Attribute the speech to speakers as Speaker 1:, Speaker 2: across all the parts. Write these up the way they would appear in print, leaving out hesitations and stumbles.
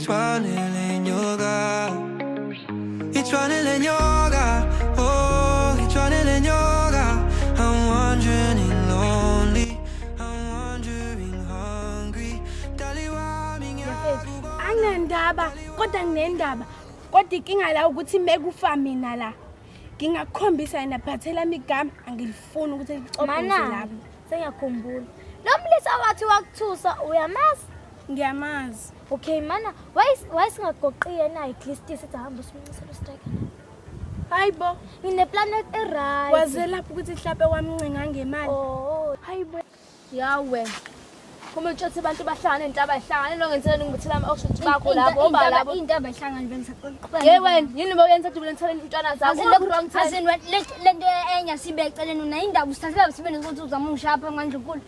Speaker 1: Ithwane lenyoka, ithwane lenyoka, oh, ithwane lenyoka. I'm wandering lonely, I'm wandering hungry. Dali wami ngiyakubona.
Speaker 2: Anginandaba kodwa nginendaba. Kodwa inkinga la ukuthi mekufa mina la. Ngingakukhombisa yena phathela lami igama angilifuni ukuthi licobhoze
Speaker 3: Mana,
Speaker 2: lapho.
Speaker 3: sengiyakhumbula. Lo mlisa wathi wakuthusa uyamazi?
Speaker 2: Ngiyamazi.
Speaker 3: Okay mana, why singagoqi yena at sithi hamba usimncisele ustriker na?
Speaker 2: Hayibo,
Speaker 3: Ngine-planet e-right.
Speaker 2: waze lapho ukuthi mhlawumbe wamncenga ngemali.
Speaker 3: Oh,
Speaker 2: Hayibo.
Speaker 4: Yawe. Kuma utshothi abantu bahlangane intaba ihlangane lo ngenzela ngibethela ama auction bakho labo oba labo.
Speaker 3: Into abahlangani bengisaqhubeka.
Speaker 4: Hey wena, yini boyenza ukuthi ulentele intwana zakho? Wrong time.
Speaker 3: Azini lento enye sibe eceleni una indaba usithathela sibe nokuthi uzama ungishaya phambi kwandlunkulu.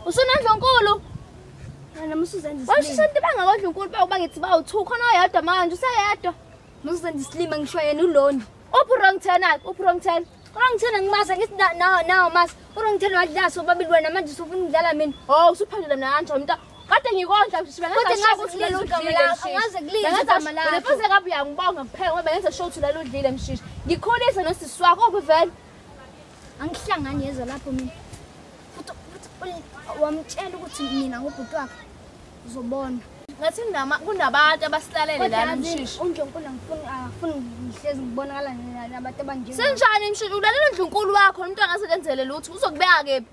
Speaker 4: Usunandlonkulu.
Speaker 3: Wena musuzenza
Speaker 4: Washisa into bangakodlunkulu bakuba ngithi bawu2 khona oyedwa manje useyedwa.
Speaker 3: Musuzenza isilima ngisho yena uLondi.
Speaker 4: Uphi wrong 10 akhe? Uphi wrong 10?
Speaker 3: Wrong 10 angimazi ngithi nawo nawo mas. Wrong 10 wadlala sobabili wena manje usufuna ukudlala mina.
Speaker 4: Oh, usuphendula mina kanjani mnta? Kade ngikondla mshishi
Speaker 3: Kodwa
Speaker 4: bengenza
Speaker 3: ngaze
Speaker 4: sure ukuthi
Speaker 3: kulizwe
Speaker 4: lelo
Speaker 3: igama
Speaker 4: udlile
Speaker 3: lakho,
Speaker 4: mshishi.
Speaker 3: ngaze kulizwe igama lakho.
Speaker 4: Bengenza ngabe uyangibonga kuphela ngoba bengenza sure ukuthi lelo udlile mshishi. Ngikhulise nosisi wakho uphi vele?
Speaker 3: Angihlangani yezwa lapho mina. Futhi futhi wamtshela ukuthi mina ngubhuti wakhe. Uzobona.
Speaker 4: Ngathi kunabantu abasilalele lana
Speaker 3: Kodwa
Speaker 4: mshishi.
Speaker 3: uNdlunkulu angifuni angifuni ngihlezi ngibonakala nabantu abanje.
Speaker 4: Senjani mshishi ulalela undlunkulu wakho umuntu angasekenzele lutho uzokubeka kephi?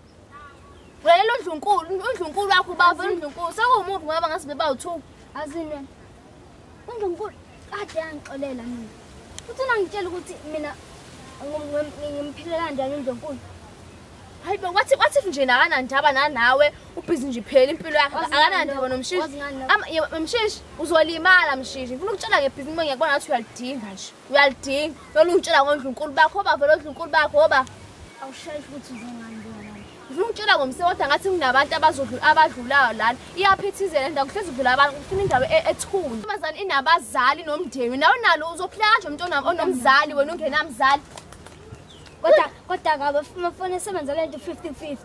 Speaker 4: Ulalela undlunkulu, undlunkulu wakho ubaba undlunkulu. Sekuwumuntu ngoba ngathi bebawu2.
Speaker 3: Azini wena. UNdlunkulu kade yangixolela mina. Futhi unangitshela ukuthi mina ngimphilela kanjani uNdlunkulu.
Speaker 4: Hayi bo wathi wathi nje akanandaba nanawe ubhizi nje iphela impilo yakhe
Speaker 3: Wazi ngani
Speaker 4: akanandaba
Speaker 3: lokho?
Speaker 4: nomshishi.
Speaker 3: Wazi ngani lokho?
Speaker 4: Mshishi uzolimala mshishi. Ngifuna ukutshela ngebhizinisi ngoba ngiyakubona ngathi uyalidinga nje. Uyalidinga. Lolu ngitshela ngondlunkulu bakho oba vele ondlunkulu bakho oba
Speaker 3: Awusheshi ukuthi uze ngani njengamanje.
Speaker 4: ngifuna ukutshela ngomse kodwa ngathi kunabantu abazodlula abadlulayo lana. Iyaphithizela indawo kuhlezi kudlula abantu kufuna indawo ethule. Intombazane inabazali nomndeni. Nawe nalo uzophila kanje umuntu onomzali wena ungenamzali.
Speaker 3: Kodwa kodwa kabe amafoni esebenza lento 50-50.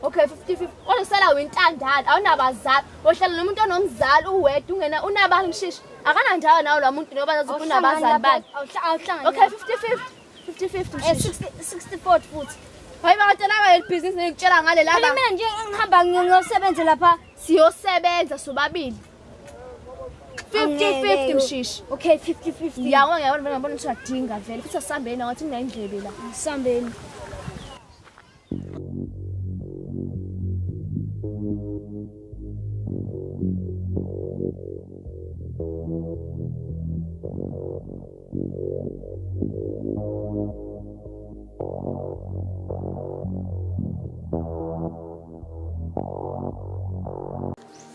Speaker 4: Okay 50-50. Kodwa usala wentandane awunabazali. Ohlala nomuntu onomzali uwedwa ungena unabani mshishi. Akanandawo nawe lo muntu ngoba azi ukuthi unabazali bakhe.
Speaker 3: Awuhlangani.
Speaker 4: Okay 50-50. 50-50 mshishi.
Speaker 3: 64 futhi.
Speaker 4: Hayi bantu laba leli business ngikutshela ngale
Speaker 3: Phela
Speaker 4: laba.
Speaker 3: mina nje ngihamba ngiyosebenza lapha.
Speaker 4: Siyosebenza sobabili. 50-50 mshishi.
Speaker 3: Okay 50-50.
Speaker 4: Ngiyabona ngiyabona vele ngiyabona ukuthi uyadinga vele futhi asihambeni ngathi nginayindlebe la.
Speaker 3: Sambeni.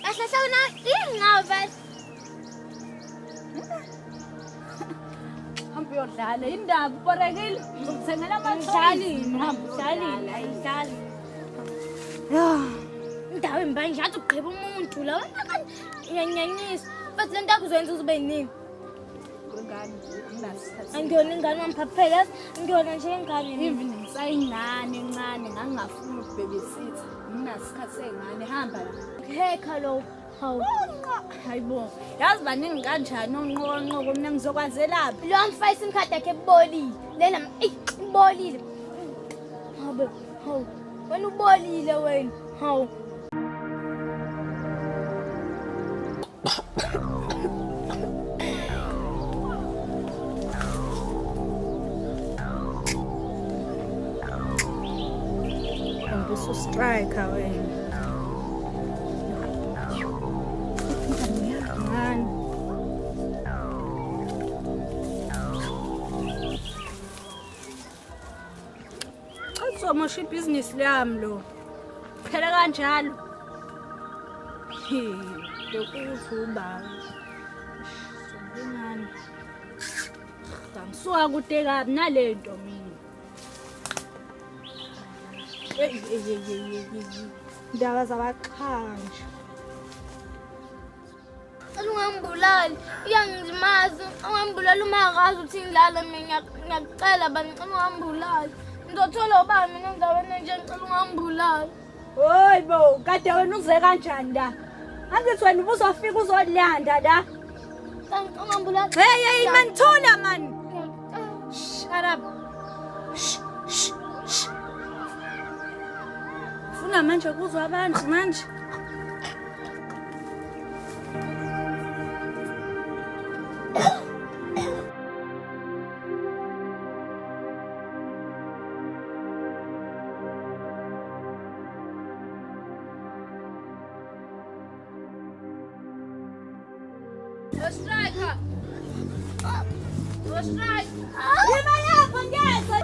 Speaker 3: Kahle hle wena yini ngawe vele?
Speaker 5: Hamba uyodlala indaba uborekile uzokuthengela
Speaker 3: Ngidlalile, hamba udlalile, ayidlali. Indawo embi nje athi ugqiba umuntu la wena kanti uyanyanyisa. Futhi le nto yakho uzoyenza uzobe yinini?
Speaker 5: Ngane anginasikhathi.
Speaker 3: Angiyona ingane wamphaphela, yazi ngiyona nje ingane mina.
Speaker 5: Even ngisayingane encane ngangingafuni ukubhebhisitha. Nginasikhathi sey'ngane hamba la.
Speaker 3: Hekha lo. Hawu.
Speaker 5: Hayibo. Yazi baningi kanjani onqokonqoko mina ngizokwazelaphi?
Speaker 3: Lo mfana iSIM card yakhe ibolile. Lena eyi ibolile. Habe, hawu. Wena ubolile wena. Hawu.
Speaker 5: Usustrike wena. Ngani? Uzomosha ibhizinisi lami lo. Phela kanjalo. He, lokuthi ubaba. Ngani? Ngisuka kude kabi nalento mina. Hey, hey, hey, hey, hey, hey. Indaba zabaxhaka nje.
Speaker 3: Cela ungangibulali, uyangilimaza. Ungangibulali uma akazi ukuthi ngilala mina ngiyakucela bani ngicela ungangibulali. Ngizothola ubani mina endaweni enje ngicela ungangibulali.
Speaker 5: Hayi bo, kade wena uze kanjani la? Angithi wena ubuzofika uzolanda la.
Speaker 3: Ungambulali.
Speaker 5: Hey hey man thula man. Shut up. Shh shh shh. Funa manje kuzwa abantu manje.
Speaker 4: Striker. Strike.
Speaker 5: Yima lapho ngeke.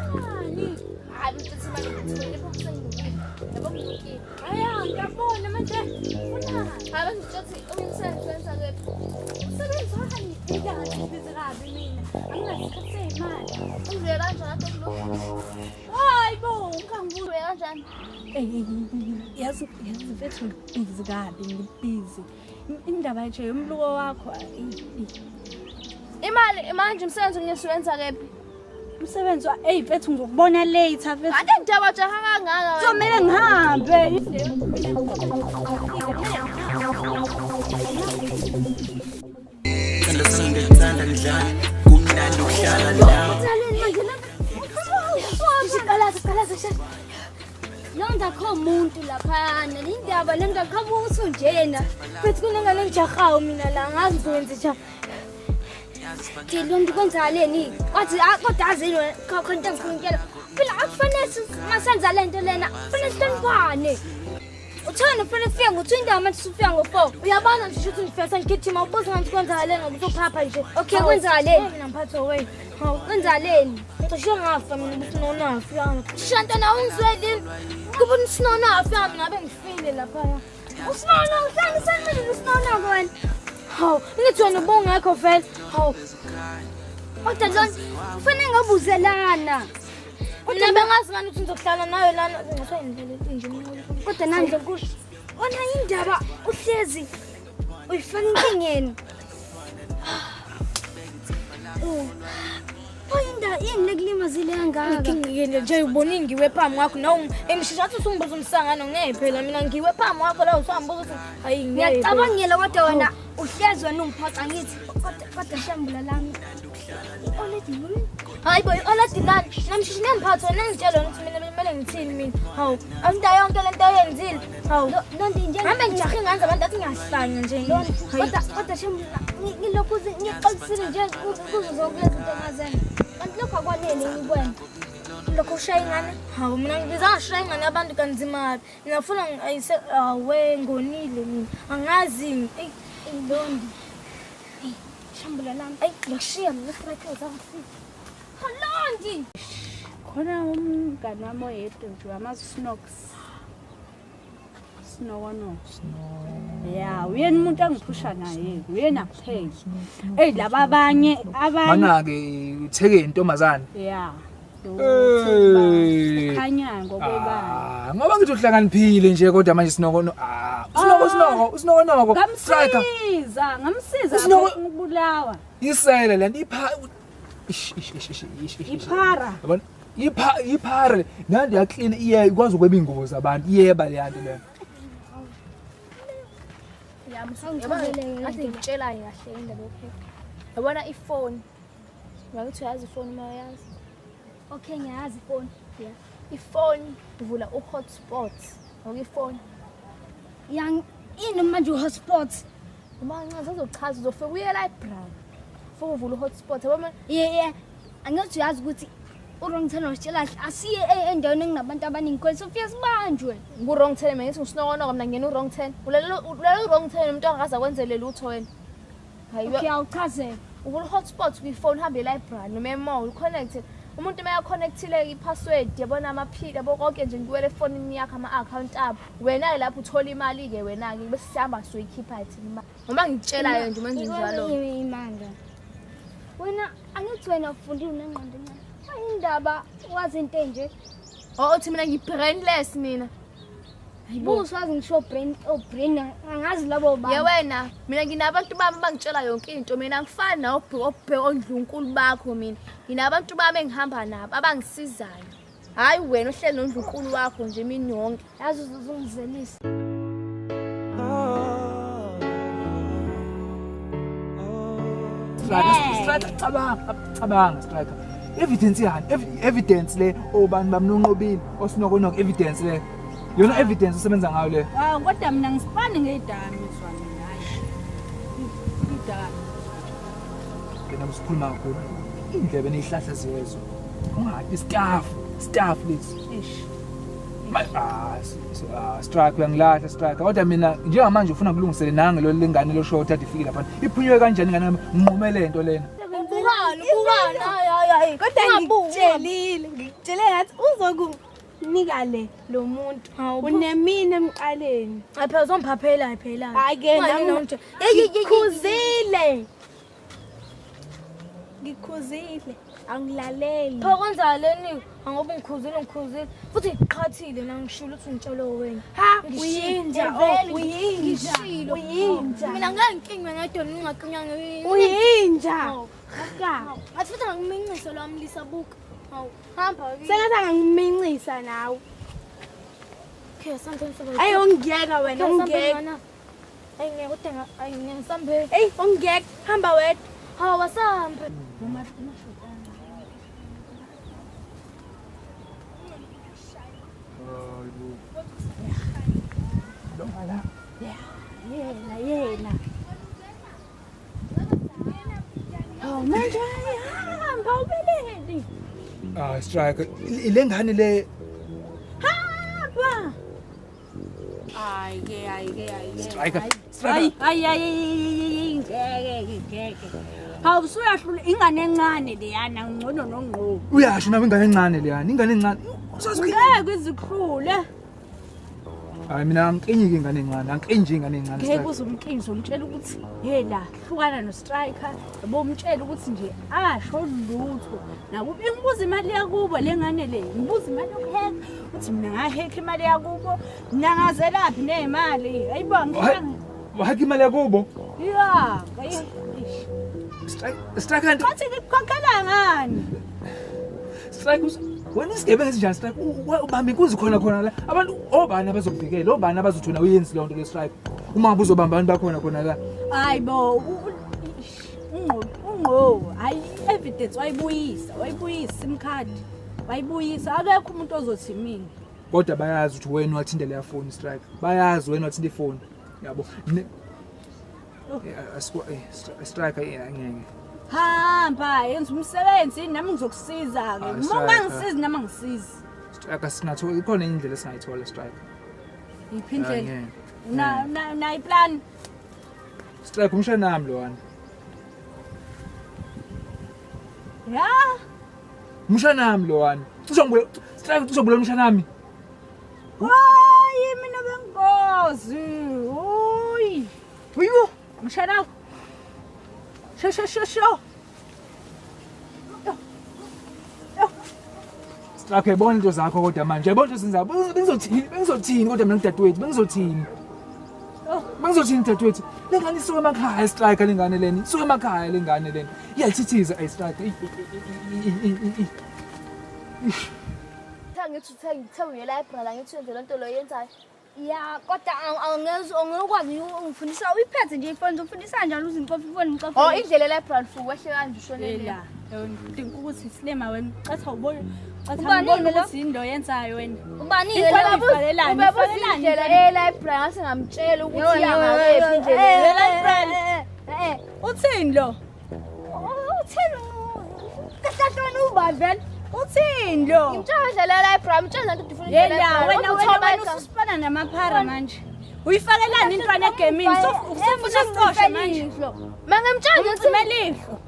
Speaker 4: Hayi mfethu manje ngithule pho sengilungile. Yabo ngilungile.
Speaker 5: Aya ngiyabona manje. Funani?
Speaker 4: Hayi bengitshothi umsebenzi wenza kephi?
Speaker 5: Umsebenzi wami ingane ngibhizi kabi mina. Anginasikhathi seyimali.
Speaker 4: Ungivule kanjani ade kulokhu?
Speaker 5: Hayi bo, ungangibuza.
Speaker 4: Ungivule kanjani?
Speaker 2: Yazi yazi mfethu ngibhizi kabi ngibhizi. Indaba nje yomluko wakho
Speaker 4: Imali manje umsebenzi ngiyosiwenza kephi?
Speaker 5: Umsebenzi wa ey mfethu ngizokubona later mfethu.
Speaker 4: Kade ngidaba jaha kangaka. wena.
Speaker 5: Kuzomele ngihambe.
Speaker 1: Thanda sangithanda ngidlala kumnandi ukuhlala la
Speaker 3: Londa kho umuntu laphayana indaba lento akhabuso njena futhi kunengane ngijahawo mina la ngazi ngizokwenza njani Ke lonto kwenzakaleni kwathi kodwa azini khona into engifuna ukutshela phela akufanele masenza le nto lena kufanele sihloniphane uthanda kufanele sifike ngo-two indaba manje sifika ngo-four uyabona nje ukuthi ngifika sengigijima ubuza ngathi kwenzakaleni ngoba uzophapha nje okay kwenzakaleni mina mphatho wey hawu kwenzakaleni ngicishe ngafa mina ukuthi nonafi shisha ntwana ungizwelini kuba usinonafi mina abe ngifile laphaya usinona uhlanganisani manje nosinona wena hawu ngithi wena ubungekho vele hawu kodwa lona kufanele ngabuzelana mina bengazi ngani ukuthi ngizokuhlala nawe lana ngisho indlela nje kodwa nandle kusho wona indaba uhlezi uyifaka enkingeni Oh, indaba yini lekulimazile kangaka?
Speaker 6: Ngikingile nje ubona ngiwe phambi kwakho nawe engishesha athi usumbuza umsangano ngeke phela mina ngiwe phambi kwakho la usambuza ukuthi hayi ngeke.
Speaker 3: Ngiyacabangela kodwa wena uhlezi wena ungiphoxa ngithi kodwa kodwa shambula lami. Oledi yini?
Speaker 6: Hayi boy oledi lani namsheshe nemphatho wena ngitshela wena ukuthi mina kumele ngithini mina. Hawu asinto yonke lento oyenzile. Hawu
Speaker 3: Lonto nje
Speaker 6: hambe ngijahe ingane zabantu athi ngiyahlanya nje. Hayi
Speaker 3: kodwa kodwa shambula ngilokhu ngixolisile nje kuzo zonke lezi zinto engazenza. Kanti lokho akwanele ngikwena.
Speaker 6: Lokho ushaya ingane. Hawu mina ngibiza ngashaya ingane abantu kanzima kabi. Mina ngifuna ayise awe ngonile mina. Angazi eyi
Speaker 3: Londi. Shambula lami. Ayi ngiyakushiya mina striker zangifika. Londi.
Speaker 5: Khona umngani wami oyedwa nje uyamazi uSnox. Snokono. Ya, uyena umuntu engiphusha naye, uyena kuphela. Ey laba abanye abanye
Speaker 7: Mana-ke utheke intombazane.
Speaker 5: ya.
Speaker 7: Hey.
Speaker 5: Ukhanya ngokwebala.
Speaker 7: Ah, ngoba ngithi uhlakaniphile nje kodwa manje sinoko no ah usinoko usinoko usinoko noko striker
Speaker 5: Ngamsiza, ngamsiza ukubulawa.
Speaker 7: Isele lento ipha ish ish ish ish ish ish.
Speaker 5: Iphara.
Speaker 7: Yabona? Ipha iphara nandi ya clean iye ikwazi ukweba ingubo zabantu iyeba le yanto le.
Speaker 4: Ngathi ngikutshela kahle indaba yokuphepha. Yabona ifoni. Ngakuthi uyazi ifoni uma uyazi.
Speaker 3: Okay ngiyazi ifoni.
Speaker 4: Yeah. Ifoni uvula u-hotspot. Ngoba ifoni
Speaker 3: Yang ini manje u-hotspot.
Speaker 4: uma ncaza uzochaza uzofika uye library. Ufike uvula u-hotspot. Yabo
Speaker 3: Yeah yeah. Angithi uyazi ukuthi u-wrong turn wasitshela kahle asiye endaweni engunabantu abaningi khona sofika sibanjwe.
Speaker 4: Ku-wrong turn mina ngithi ngusinokonoko mina ngingena u-wrong turn. Ulalela ulalela u-wrong turn umuntu angakaze akwenzele lutho wena. Hayi
Speaker 3: Okay awuchazele.
Speaker 4: Uvula u-hotspot kwifoni uhambe e-library noma e-mall uconnect. Umuntu uma connectile i-password yabona amaphili yabo konke nje kuwele efonini yakho ama-account abo. Wena-ke lapho uthola imali-ke wena-ke bese sihamba siyoyikhipha thina imali. Ngoba ngikutshelayo nje uma njalo.
Speaker 3: Imanga. Wena angithi wena ufundile unengqondo encane. Indaba wazi into enje.
Speaker 4: Oh uthi mina ngi-brainless mina.
Speaker 3: Buso wazi ngisho brain oh brain angazi labo
Speaker 4: ba. Ye wena mina nginabantu bami abangitshela yonke into mina angifani nawe obheke ondlunkulu bakho mina. Nginabantu bami engihamba nabo abangisizayo. Hayi wena uhleli nondlunkulu wakho nje imini yonke.
Speaker 3: Yazi uzungizelisa.
Speaker 1: Oh.
Speaker 7: Striker, striker, cabanga, cabanga striker. Evidence yani, evidence le obani bamnonqobile, osinokonoko evidence le. Yona evidence osebenza ngayo le.
Speaker 5: Ah, kodwa mina ngisifani ngedakamizwa mina hayi. Idakamizwa.
Speaker 7: Yena msikhuluma kakhulu. Indlebe nezihlahla ziyezwa. Ungathi staff, staff lesi.
Speaker 5: Eish.
Speaker 7: Ah, strike uyangilahla strike. Kodwa mina njengamanje ufuna kulungisele nange lo lengane lo short ade ifike lapha. Iphunywe kanjani ingane yami? Nginqume lento lena.
Speaker 6: Bukani, bukani. Hayi hayi hayi.
Speaker 2: Kodwa ngikutshelile, ngikutshele ngathi uzokunika le lo muntu. Unemina emqaleni.
Speaker 6: Hayi phela uzomphaphela phela.
Speaker 2: Hayi ke nami ngikhuzile. Ngikhuzile, angilaleli.
Speaker 6: Pho kwenzakaleni angoba ngikhuzile ngikhuzile futhi ngiqhathile na ngishilo ukuthi ngitshele wena.
Speaker 2: Ha,
Speaker 6: Ngishilo.
Speaker 2: uyinja,
Speaker 6: Vele
Speaker 2: oh, uyinja.
Speaker 6: ngishilo.
Speaker 2: Uyinja.
Speaker 6: Mina ngeke ngikinywe ngedwa ngingakinyanga.
Speaker 2: Uyinja.
Speaker 6: Hawu.
Speaker 2: Ka.
Speaker 6: Ngathi futhi angikumincise lo wamlisa buka. Hawu, hamba ke.
Speaker 2: Sengathi angimincisa nawe.
Speaker 6: Okay, something so.
Speaker 2: Ayi ungiyeka wena, ungiyeka.
Speaker 6: Ayi ngeke kodwa ayi ngeke ngisambe.
Speaker 2: Eyi ungiyeka, hamba wedwa.
Speaker 6: Hawu asambe.
Speaker 5: Yena yena. Hawu manje hamba ubeleni.
Speaker 7: Ah, striker. Le ngane le
Speaker 5: Hamba. Hayi ke hayi ke hayi.
Speaker 7: striker.
Speaker 5: Hayi
Speaker 7: Striker.
Speaker 5: hayi hayi ngeke ngeke. Hawu usuyahlula ingane encane leyana ngcono nongqo.
Speaker 7: Uyasho nawe ingane encane leyana, ingane encane. Usazi
Speaker 5: Ngeke izikuhlule.
Speaker 7: Hayi mina angiqinyike ingane encane, angiqinje ingane encane.
Speaker 5: Ngeke
Speaker 7: striker.
Speaker 5: uze umqinise umtshela ukuthi yela hlukana no-striker yabo umtshela ukuthi nje asho lutho nakuba ingibuza imali yakubo le ngane le ngibuza imali yokuheka uthi mina ngahekha imali yakubo mina ngazelaphi ney'mali ayibo
Speaker 7: Hayi, wahaka imali yakubo.
Speaker 5: ya
Speaker 7: Striker, striker nto.
Speaker 5: bathi ngikukhokhela ngani
Speaker 7: Strike wena isigebengu esinjani strike? Ubamba inkunzi khona khona la. Abantu obani abazokuvikela, obani abazothi wena uyenzi leyo nto le strike. Uma ngabe uzobamba abantu bakhona khona la.
Speaker 5: hayi bo ungqo ungqo hayi i-evidence wayibuyisa wayibuyisa sim card wayibuyisa akekho umuntu ozothi mina
Speaker 7: Kodwa bayazi ukuthi wena wathinta leya phone strike. Bayazi wena wathinta ifoni. Yabo. Striker ngeke.
Speaker 5: Hamba yenza umsebenzi nami ngizokusiza ke.
Speaker 7: Ah,
Speaker 5: Uma
Speaker 7: striker.
Speaker 5: ungangisizi nami angisizi.
Speaker 7: Striker singathola ikhona indlela esingayithola striker.
Speaker 5: Iphi indlela?
Speaker 7: Ngeke.
Speaker 5: Una una una iplan.
Speaker 7: Striker umshana nami lo wani.
Speaker 5: Ya.
Speaker 7: Umshana nami lo wani. Uzongibula striker uzongibula umshana nami.
Speaker 5: Hayi mina bengozi. Uyi.
Speaker 7: Uyibo.
Speaker 5: Mshana. Sho sho sho sho.
Speaker 7: Striker yabona into zakho kodwa manje. Yabona into ozenzayo. Bengizothini? Bengizothini kodwa mina kudadewethu? Bengizothini? Bengizothini dadewethu? Le ngane isuka emakhaya striker lengane leni. Isuka emakhaya lengane leni. Iyalithithiza ay striker.
Speaker 4: Ngithi uthe uye library ngithi wenze lento lo yenzayo.
Speaker 3: Ya, kodwa angeke ungekwazi ungifundisa uyiphethe nje ifoni uzofundisa kanjani ukuthi ngicofe ifoni ngicofe.
Speaker 4: Oh indlela library futhi wehle kanje ushonele.
Speaker 5: Lela. Ngidinga ukuthi silema wena. Catha ubone. Catha
Speaker 3: Ubani
Speaker 5: ubone
Speaker 3: lo?
Speaker 5: ukuthi into oyenzayo wena.
Speaker 3: Ubani ke
Speaker 5: Intwana
Speaker 3: lo?
Speaker 5: uyifakelani?
Speaker 4: Ubebuza
Speaker 5: Uyifakelani
Speaker 4: indlela
Speaker 5: intwana?
Speaker 4: e-library ngase ngamtshela ukuthi
Speaker 3: Yo, yo,
Speaker 4: iyangakephi
Speaker 3: yo,
Speaker 4: indlela.
Speaker 5: Eh, library. Uthini lo?
Speaker 3: Uthini? Kahle wena ubani vele?
Speaker 5: Uthini lo?
Speaker 4: Ngimtshela indlela e-library, mtshela lento ufuna indlela
Speaker 5: Yela
Speaker 4: e-library.
Speaker 5: wena wena wena ususifana namaphara manje. Uyifakelani intwana egemini? Usufuna sicoshe manje.
Speaker 4: Mangimtshela nje ukuthi
Speaker 5: Umcimela ihlo.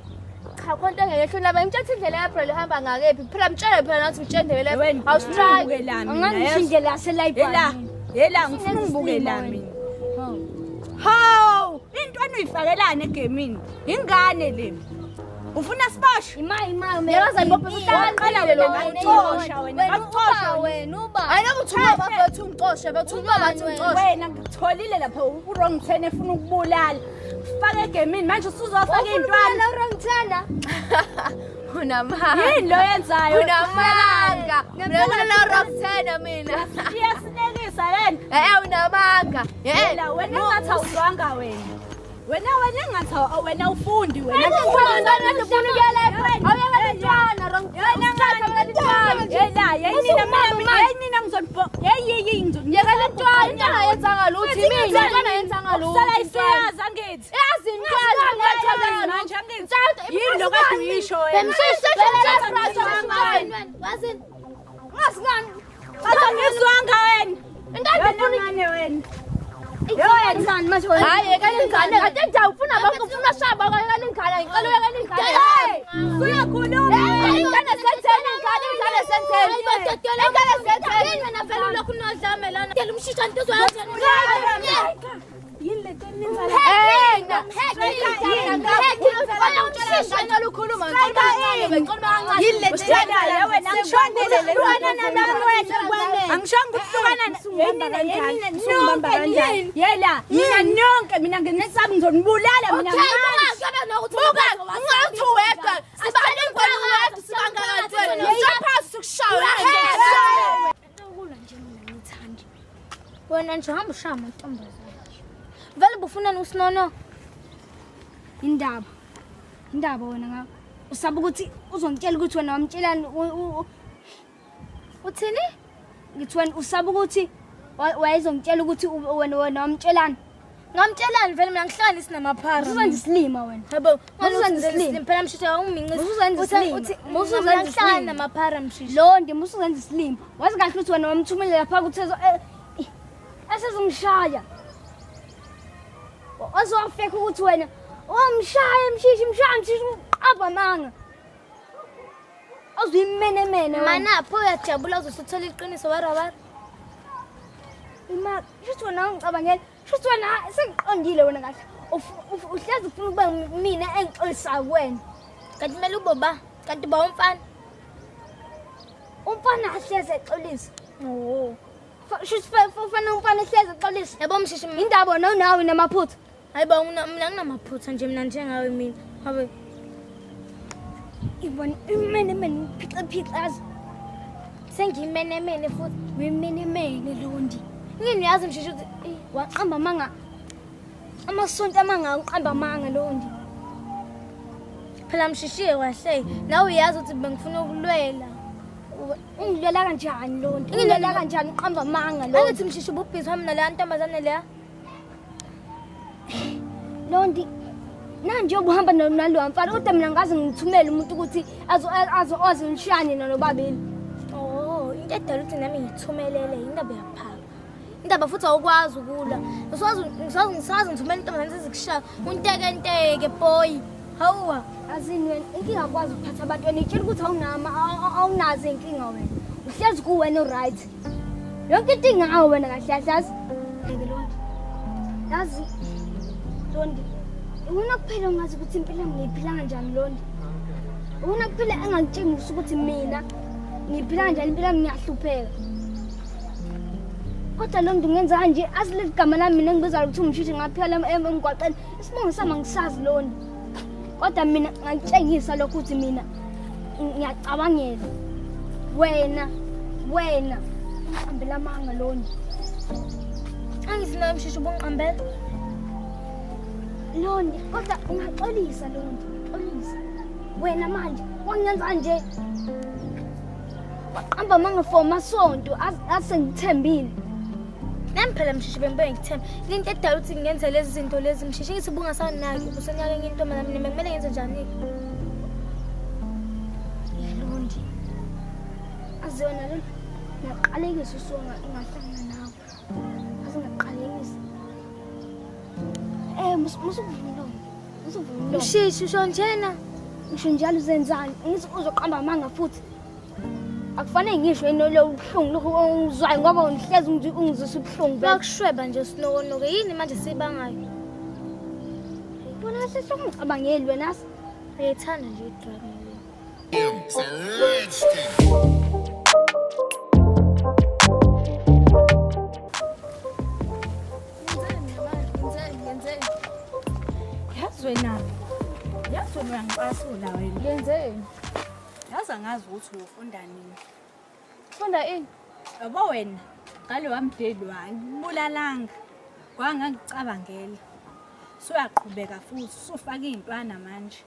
Speaker 4: cha khonto engeke ehlula bengimtshela indlela e-library ihamba ngakephi. Phela mtshele phela nathi mtshele indlela
Speaker 5: Wena
Speaker 4: e-library. Awustrike.
Speaker 5: ungibuke la mina.
Speaker 3: Angangisho indlela yase-library.
Speaker 5: Yela, yela ngifuna ungibuke la mina. Hawu, intwana uyifakelani egemini? Ingane le. Ufuna siboshwe?
Speaker 3: Ima ima
Speaker 4: Yabazali bophe
Speaker 5: Waqala wena ngakuxosha wena, ngakuxosha wena.
Speaker 3: wena uba.
Speaker 4: Hayi noma uthuka bafethu ungixoshe, bethuka bathi ungixoshe.
Speaker 5: Wena ngikutholile lapha u-wrong turn efuna ukubulala. Faka egemini manje usuzofaka intwana.
Speaker 3: Wrong turn.
Speaker 4: Unamanga.
Speaker 5: Yini lo yenzayo?
Speaker 4: Unamanga. Mina la wrong turn mina.
Speaker 5: Iyasinekisa yena.
Speaker 4: Eh unamanga. Eh
Speaker 5: Yela wena ngathi awuzwanga wena. Wena wena engathi wena ufundi wena. Yela yayinina mina yayinina ngizonibho yeyiyi
Speaker 4: Yekela intwana into angayenzanga lutho imina into angayenzanga lutho.
Speaker 5: Sala isiyazi angithi.
Speaker 4: Yazi intwana
Speaker 5: Manje angithi. Yini lo kade uyisho wena?
Speaker 3: Wazini?
Speaker 4: Ngazi ngani?
Speaker 5: Bathi angizwanga wena.
Speaker 4: Into
Speaker 5: Wena ngane wena.
Speaker 3: Wenzani manje wena?
Speaker 4: Hayi yekela ingane kade nje ufuna bonke ufuna shaba yekela ingane ngicela uyekela ingane.
Speaker 5: Uyakhuluma.
Speaker 4: Ingane senzeni ingane ingane senzeni. Ingane senzeni.
Speaker 6: Yini wena vele ulokhu unodlame lana? Dela umshisha into uzoyenza.
Speaker 5: Yini le nto eniyenza la?
Speaker 4: Hey, na
Speaker 5: Yini le nto eniyenzayo wena? Angishonele le Angishongo ukuhlukana yini nonke yini. Yela, mina nonke mina nginesabi ngizonibulala mina manje.
Speaker 3: Ukulwa nje mina ngithandi.
Speaker 6: Wena nje hamba ushaya amantombazane. Vele ubufunani usinono?
Speaker 3: Indaba. Indaba wena ngakho. Usaba ukuthi uzongitshela ukuthi wena wamtshelani
Speaker 6: Uthini?
Speaker 3: ngithi wena usaba ukuthi wayezongitshela ukuthi wena wena wamtshelani.
Speaker 6: Ngamtshelani vele mina ngihlanganisi namaphara.
Speaker 3: Usuzenza isilima wena.
Speaker 6: Yabo,
Speaker 3: Usuzenza isilima.
Speaker 6: phela mshisha ungimincis.
Speaker 3: Usuzenza isilima.
Speaker 6: Uthi
Speaker 3: Usuzenza
Speaker 6: mina ngihlangana
Speaker 3: isilima.
Speaker 6: namaphara mshisha.
Speaker 3: Lo ndi musuzenza isilima. Wazi kahle ukuthi wena wamthumela lapha ukuthi esezongishaya. Wazowafeka ukuthi wena wamshaya mshishi mshaya mshishi uqamba amanga. Azuyimenemene wena.
Speaker 6: Mana pho uyajabula uzosuthola iqiniso wara wara.
Speaker 3: Ima, shuthi wena ungicabangela, shuthi wena sengiqondile wena kahle. Uhlezi ufuna ukuba mina engixolisayo kuwena.
Speaker 6: Kanti kumele ube ba, kanti ba umfana.
Speaker 3: Umfana ahlezi exolisa.
Speaker 6: Oh.
Speaker 3: Shuthi ufana umfana ehlezi exolisa.
Speaker 6: Yabo mshishi mina.
Speaker 3: Indaba wena unawe namaphutha.
Speaker 6: Hayibo mina nginamaphutha nje mina njengawe mina. Habe
Speaker 3: Ibona imenemene uphixe phixe yazi.
Speaker 6: sengiyimenemene futhi.
Speaker 3: Wimenemene Londi.
Speaker 6: Ngini uyazi mshishi ukuthi
Speaker 3: Waqamba amanga. Amasonto amanga uqamba amanga Londi.
Speaker 6: phela mshishiye kahle. Nawe uyazi ukuthi bengifuna ukulwela.
Speaker 3: Ungilwela kanjani Londi? Ungilwela kanjani uqamba amanga Londi?
Speaker 6: Angithi mshishi ububhizi wami naleya ntombazane leya.
Speaker 3: Londi nanje ubuhamba nalowa mfana kodwa mina ngaze ngithumele umuntu ukuthi azonishaya nina nobabili.
Speaker 6: Oh, into edala ukuthi nami ngithumelele indaba yaphaka. Indaba futhi awukwazi ukulwa. Ngisazi ngisazi ngisazi ngithumela intombazane sezikushaya. Untekenteke boy. Hawuwa.
Speaker 3: Azini wena inkinga akwazi ukuphatha abantu wena itshela ukuthi awunama awunazo inkinga wena. Uhlezi kuwena right. Yonke into ingawe wena kahle kahle yazi. Ngeke Londi. Yazi Londi. Iwona kuphela ongazi ukuthi impilo yami ngiyiphila kanjani Londi. Iwona kuphela engangitshengisa ukuthi mina ngiyiphila kanjani impilo yami ngiyahlupheka. Kodwa Londi ungenza kanje azi leli gama lami mina engibizayo ukuthi umshishi ngaphila emgwaqeni. Isibongo sami angisazi Londi. Kodwa mina ngangitshengisa lokho ukuthi mina ngiyacabangela. Wena wena uqambela amanga Londi.
Speaker 6: Angithi nawe mshishi ubungiqambela.
Speaker 3: Londi kodwa ungaxolisa Londi, xolisa. Wena manje wangenza nje. Waqamba amanga for amasonto asengithembile.
Speaker 6: Nami phela mshishi bengibuye ngikuthembe. Into edala ukuthi ngenze lezi zinto lezi mshishi ngithi ubungasanaki ubusenyaka enye intombazane mina bekumele ngenze njani?
Speaker 3: Londi. Azi wena Londi ngiyaqalekisa usuku ngahlangana nawe. Azi ngaqalekisa. Musuvuma Londi. Musuvuma Londi.
Speaker 6: Mshishi usho njena.
Speaker 3: Ngisho njalo uzenzani? Ngithi uzoqamba amanga futhi. Akufanele ngisho yini lo ubuhlungu lokhu ongizwayo ngoba ungihlezi ungizwisa ubuhlungu vele.
Speaker 6: Bakushweba nje sinokonoke yini manje sibangayo?
Speaker 3: Bona kahle sokungicabangeli wena.
Speaker 6: Uyayithanda nje idrama.
Speaker 5: Yazi wena. Yazi wena uyangicasula wena.
Speaker 4: Ngenzeni?
Speaker 5: Yazi angazi ukuthi ufunda nini.
Speaker 4: Funda ini?
Speaker 5: Yabo wena ngalo wamdeli wangibulalanga. Kwangangicabangela. Suyaqhubeka futhi usufaka iy'ntwana manje.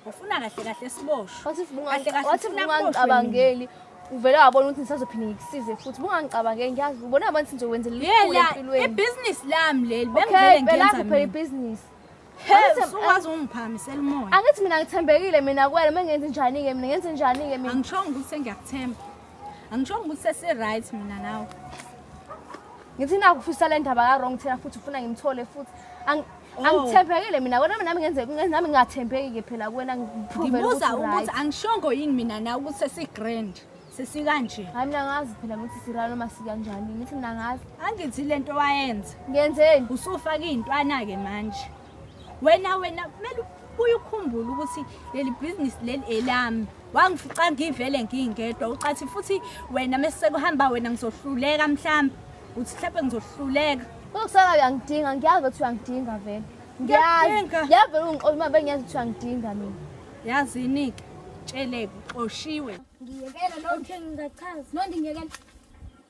Speaker 5: Ufuna kahle kahle siboshwe.
Speaker 4: Wathi if
Speaker 5: Kahle kahle
Speaker 4: wathi
Speaker 5: ufuna kuboshwe
Speaker 4: ungangicabangeli uvele wabona ukuthi ngisazophinde ngikusize futhi bungangicabangeli ngiyazi ubona abantu ngizokwenzela likhulu
Speaker 5: Yela,
Speaker 4: empilweni.
Speaker 5: ibhizinisi lami leli
Speaker 4: Okay,
Speaker 5: bengivele
Speaker 4: phela
Speaker 5: ngiyenza
Speaker 4: phela
Speaker 5: mina.
Speaker 4: ibhizinisi.
Speaker 5: He,
Speaker 4: Angithi-
Speaker 5: usukwazi ungiphakamisela umoya.
Speaker 4: Angithi mina ngithembekile mina kuwena uma ngenze njani-ke mina ngenze njani-ke mina.
Speaker 5: Angishongo ukuthi sengiyakuthemba. Angishongo ukuthi sesi-right mina nawe.
Speaker 4: Ngithi nakho ufisa le ndaba ka-wrong thina futhi ufuna ngimthole futhi.
Speaker 5: Oh.
Speaker 4: Angithembekile mina wena nami ngenze nami ngingathembeki-ke phela kuwena ngiprove
Speaker 5: Ngibuza
Speaker 4: ukuthi
Speaker 5: ukuthi
Speaker 4: right.
Speaker 5: angishongo yini mina nawe ukuthi sesi-grand, sesikanje.
Speaker 4: Hayi mina ngazi phela ukuthi sira noma sikanjani ngithi mina ngazi.
Speaker 5: Angithi lento wayenza.
Speaker 4: Ngenzeni?
Speaker 5: Usufaka iy'ntwana-ke manje. Wena wena kumele ubuye ukhumbule ukuthi leli bhizinisi leli elami. Wangifica ngivele ngingedwa ucathi futhi wena mese kuhamba wena ngizohluleka mhlawumbe. Uthi mhlawumbe ngizohluleka.
Speaker 4: Uzokusala uyangidinga ngiyazi ukuthi uyangidinga vele. Ngiyazi.
Speaker 5: Ngiyakudinga.
Speaker 4: Ngiyazi vele ungixoxa uma bengiyazi ukuthi uyangidinga mina.
Speaker 5: Yazini-ke tsheleke uxoshiwe.
Speaker 3: Ngiyekela no.
Speaker 6: Okay, ngingachaza.
Speaker 3: Nondi ngiyekela.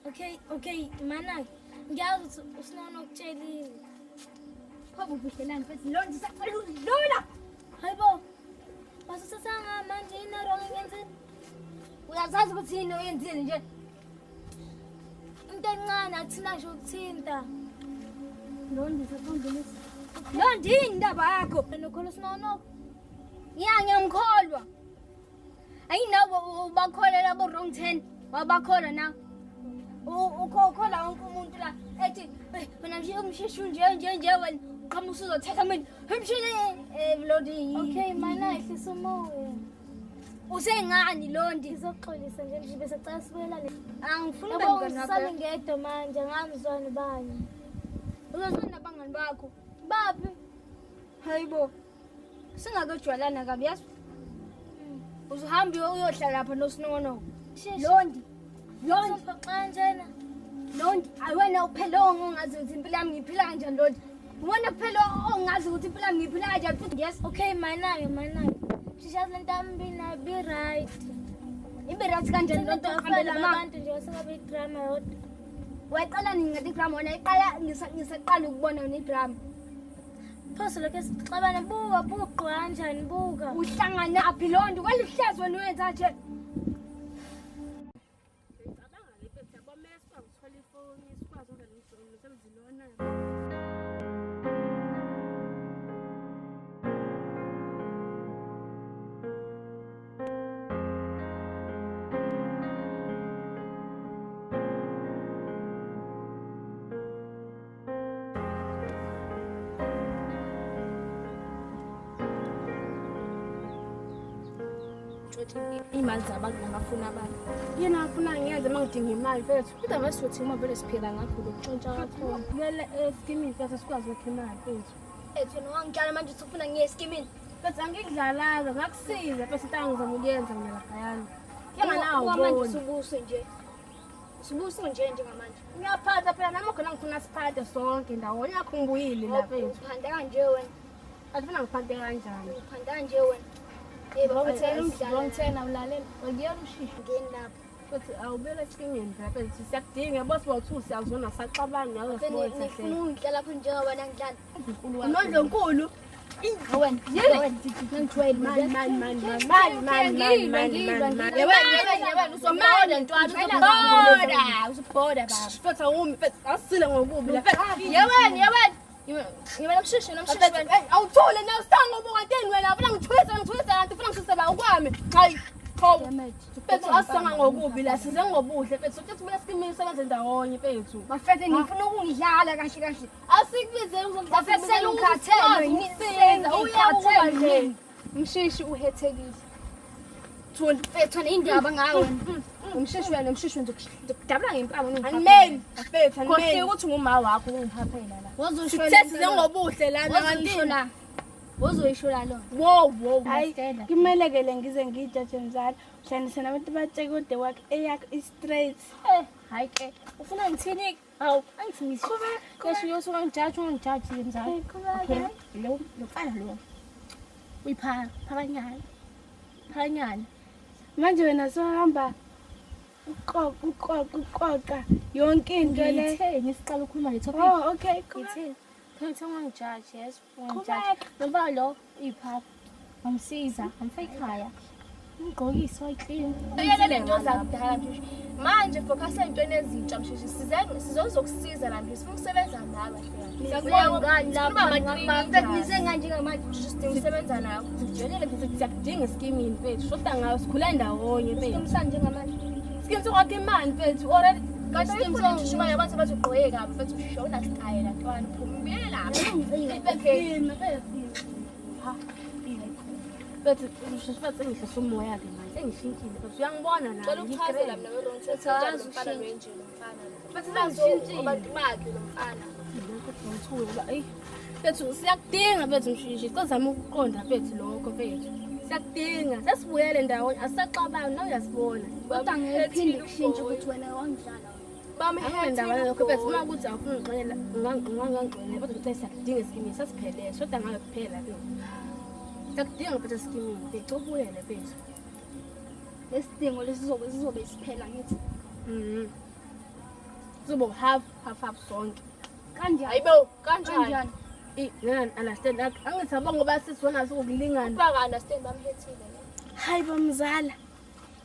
Speaker 6: Okay, okay, mana ngiyazi ukuthi uSinono ukutshelile.
Speaker 3: Pho ufihlelani mfethu Londi sacela ukudlula.
Speaker 6: Hayibo. Wasuthathanga manje yini wrong engiyenzile?
Speaker 3: Uyazazi ukuthi yini oyenzile nje.
Speaker 6: Into encane akuthina nje ukuthinta.
Speaker 3: Londi sacela Londi yini indaba yakho?
Speaker 6: Wena ukholwa uSinono?
Speaker 3: Ya ngiyamkholwa. Ayinawo ubakholela bo wrong 10. Wabakholwa na. Ukhola wonke umuntu la ethi "Eh, wena nje umshishu nje nje nje wena uqhamuka usuzothatha mina. Umshini eh Londi.
Speaker 6: Okay, mana ehlisa umoya.
Speaker 3: Usengani Londi?
Speaker 6: Ngizoxolisa nje nje bese cela sibuyelane.
Speaker 3: Angifuni
Speaker 6: Yabo
Speaker 3: bangani
Speaker 6: ngisami
Speaker 3: bakho.
Speaker 6: ngedwa manje ngamzwani bani.
Speaker 3: Uzozwana nabangani bakho.
Speaker 6: Baphi?
Speaker 3: Hayibo. Singakejwayelana kabi yazi. Uzohamba uyohlala lapha noSinono.
Speaker 6: Sheshe.
Speaker 3: Londi. Londi.
Speaker 6: Uzophoxa kanjena.
Speaker 3: Londi, ayiwena kuphela ongazi ukuthi impilo yami ngiyiphila kanjani Londi. Uwena kuphela ongazi ukuthi impilo yami ngiyiphila kanjani futhi yes.
Speaker 6: Okay, mana-ke mana-ke. Sheshe yazi lento yami bina be right.
Speaker 3: Ibe right kanjani Londi uqambela ma.
Speaker 6: abantu nje wasengabe idrama yodwa.
Speaker 3: Wayiqala nini ngathi idrama wena iqala ngisaqala ukubona wena idrama.
Speaker 6: Phoso lokho esixabana buka buka ugqoka kanjani buka.
Speaker 3: Uhlangana phi Londi? Kwalihlazo wena uyenza nje.
Speaker 4: Iy'mali zabantu nabafuna abantu.
Speaker 2: Yena afuna ngiyenze uma ngidinga imali mfethu.
Speaker 4: Kodwa masizothi uma vele siphila ngakho lokutshontsha kakhulu.
Speaker 2: Kumele eskimini mfethu sikwazi ukwakha imali mfethu.
Speaker 3: Ethu wena wangitshala manje usufuna ngiye eskimini.
Speaker 2: Mfethu angikudlalanga ngakusiza mfethu into angizama ukuyenza mina laphayana. Njenga nawe
Speaker 3: Ngoba manje
Speaker 2: ubona.
Speaker 3: usubuso nje. Usubuso nje njengamanje.
Speaker 2: Ngiyaphatha phela nami khona ngifuna siphathe sonke ndawonye yakho ngibuyile la mfethu.
Speaker 3: Uphanda kanje wena.
Speaker 2: Athi funa ngiphathe kanjani?
Speaker 3: Uphanda kanje wena. Yebo, uthela umdlalo.
Speaker 4: Wrong 10 awulalela. Wakuyona ushisho.
Speaker 3: Ngeni lapho.
Speaker 2: Futhi awubuyela eskimini phela mfethu siyakudinga yabo sibawu-two siyazona saxabana nawe sibona
Speaker 3: Nifuna ungidlala lapho njengoba nangidlala.
Speaker 2: Unondlonkulu.
Speaker 3: Wena, wena, ngithwele
Speaker 2: Mani mani mani mani mani mani mani mani mani.
Speaker 4: Yewena yewena yewena uzobona ntwana uzobona. Uzobona baba.
Speaker 2: Mfethu awumi mfethu asile ngokubi la.
Speaker 4: Yewena yewena. Yewena mshisho nomshisho wena.
Speaker 2: Hey, awuthule na usanga ubuka nteni wena ufuna ngithwise ngithwise kanti ufuna ngishise la ukwami. Hayi. Hawu. Mfethu asanga ngokubi la size ngobuhle mfethu sokuthi sibuye sikimini sebenze ndawonye mfethu.
Speaker 3: Bafethu nifuna ukungidlala kahle kahle.
Speaker 4: Asikubize
Speaker 3: Bafethu sengikhathele
Speaker 4: Uyawuba nje.
Speaker 3: Mshishi uhethekile.
Speaker 2: Thula.
Speaker 3: Mfethu indaba ngawe wena.
Speaker 4: Umshishi wena umshishi ngizokudabula ngempama
Speaker 2: Animeni. Mfethu
Speaker 4: Khohlwe
Speaker 2: animeni.
Speaker 4: ukuthi nguma wakho ungiphaphela la.
Speaker 3: Wozosho
Speaker 2: Sithe size ngobuhle la
Speaker 3: Wozoyisho
Speaker 2: kanti.
Speaker 3: la. Wozoyisho la lona.
Speaker 2: Wo wo.
Speaker 4: Hayi
Speaker 2: Kumele ke le ngize ngiyijaje mzala. Uhlanganise nabantu batsheke ude wakhe eyakho i-straight.
Speaker 4: Eh, hayi ke. Ufuna ngithini? Hawu, angithi ngisho. Kesho uyosuka ngijaji ungijaji mzala. Okay. Lo lo mfana lo. Uyiphaka, phakanyana. Phakanyana.
Speaker 2: Manje wena sohamba uqoqa uqoqa uqoqa yonke into le.
Speaker 4: Ngithe ngisiqala ukukhuluma le topic.
Speaker 2: Oh, okay.
Speaker 4: Ngithe
Speaker 2: Okay, ngithe ungangijaji, yes. Ungangijaji. Lo mfana lo uyiphara. Ngamsiza, ngamfaka ekhaya. Ngigqokise wayiklina.
Speaker 4: Uyele lento zakudala Mshishi. Manje focus ey'ntweni ezintsha Mshishi. Size sizozokusiza la Mshishi. Sifuna ukusebenza nawe.
Speaker 6: Ngani lapha? Nize ngani njengamanje?
Speaker 4: Mshishi sidinga ukusebenza nawe.
Speaker 2: Sikujoyinele mfethu siyakudinga eskimini mfethu. Shoda ngayo sikhula ndawonye mfethu.
Speaker 6: Siqinisani njengamanje?
Speaker 2: Skim sokwakha imali mfethu already.
Speaker 4: Kanti uyifuna Mshishi imali yabantu abazogqoke kabi mfethu Mshishi awunasitayela ntwana phuma ubuyele lapha.
Speaker 2: Mfethu mfethu sengihlisa umoya-ke manje sengishintshile mfethu uyangibona na
Speaker 4: Cela ukuchazela mina we-wrong ukuthi unjani lo mfana lo enje lo mfana lo.
Speaker 2: Mfethu sengishintshile.
Speaker 4: Abantu bakhe lo mfana.
Speaker 2: Mfethu siyakudinga mfethu Mshishi, cela zama ukuqonda mfethu lokho mfethu. Siyakudinga, sesibuyele ndawonye, asisaxabani nawe uyasibona.
Speaker 6: Kodwa ngeke kuphinde kushintshe ukuthi wena wangidlala.
Speaker 2: Anginandaba nalokho mfethu, uma kuthi awufuni ungixolela, ungangixolela kodwa ngicela siyakudinga esikimini, sesiphelele, shoda ngayo kuphela mfethu. Siyakudinga mfethu esikimini mfethu, ubuyele mfethu.
Speaker 6: Lesidingo lesizobe sizobe siphela ngithi.
Speaker 2: Mhm. Kuzoba half half half sonke.
Speaker 6: Kanjani?
Speaker 4: Hayibo kanjani?
Speaker 6: Kanjani?
Speaker 2: I understand angithi yabo ngoba sisona sokukulingana.
Speaker 4: Baka understand bamhethile.
Speaker 8: Hayi bo mzala.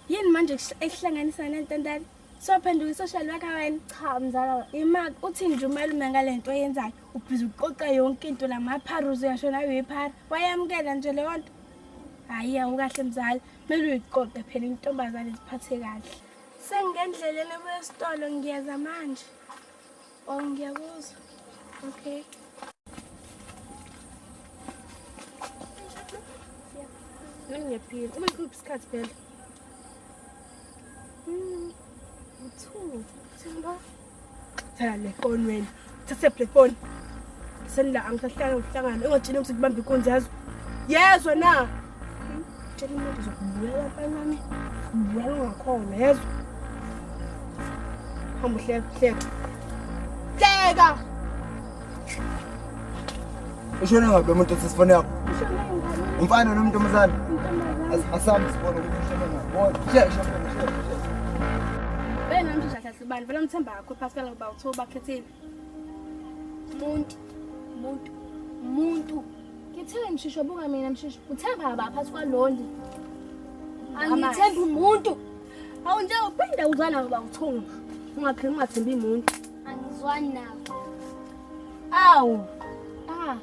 Speaker 8: Yini manje ekuhlanganisa nentandane? Sophenduka i-social worker wena.
Speaker 3: Cha mzala,
Speaker 8: Ima uthi nje umalume ngale nto oyenzayo, ubhizi uqoqa yonke into lamapharuzo uyasho nawe uyiphara. Wayamukela nje leyo nto. Hayi awukahle mzala, kumele uyiqoqe phela intombazane ziphathe kahle. Sengingendleleni ebuya esitolo ngiyeza manje. Oh ngiyakuzwa. Okay.
Speaker 2: Mina ngiyaphila. Uma ngikuphi isikhathi phela? U2. Themba.
Speaker 8: Thatha le phone wena. Thatha le phone. Senila angisahlanga uhlangana. Ungatsheli ukuthi kubamba inkunzi yazo. Yezwa na? Tshela umuntu uzokubulala mfana wami. Ubulala ungakhona yezwa. Hamba uhleka hleka. Hleka.
Speaker 1: Ushone ngaphi lo muntu osesifone yakho? Umfana noma intombazane? Asambe sibone ukuthi ushone ngaphi. Bona, shesha mfana, shesha. shesha.
Speaker 8: Bena mshisha kahle bani vele umthemba kakhulu Pascal ngoba uthiwa bakhethile.
Speaker 4: Muntu, muntu, muntu.
Speaker 3: Ngithe Mshishi buka mina Mshishi, uthemba baphathi kwalondi.
Speaker 6: Angithembi umuntu.
Speaker 2: Hawu nje uphinda uzwana ngoba uthunga. Ungaphinde ungathembi umuntu.
Speaker 6: Angizwani nabo.
Speaker 2: Awu.
Speaker 4: Ah.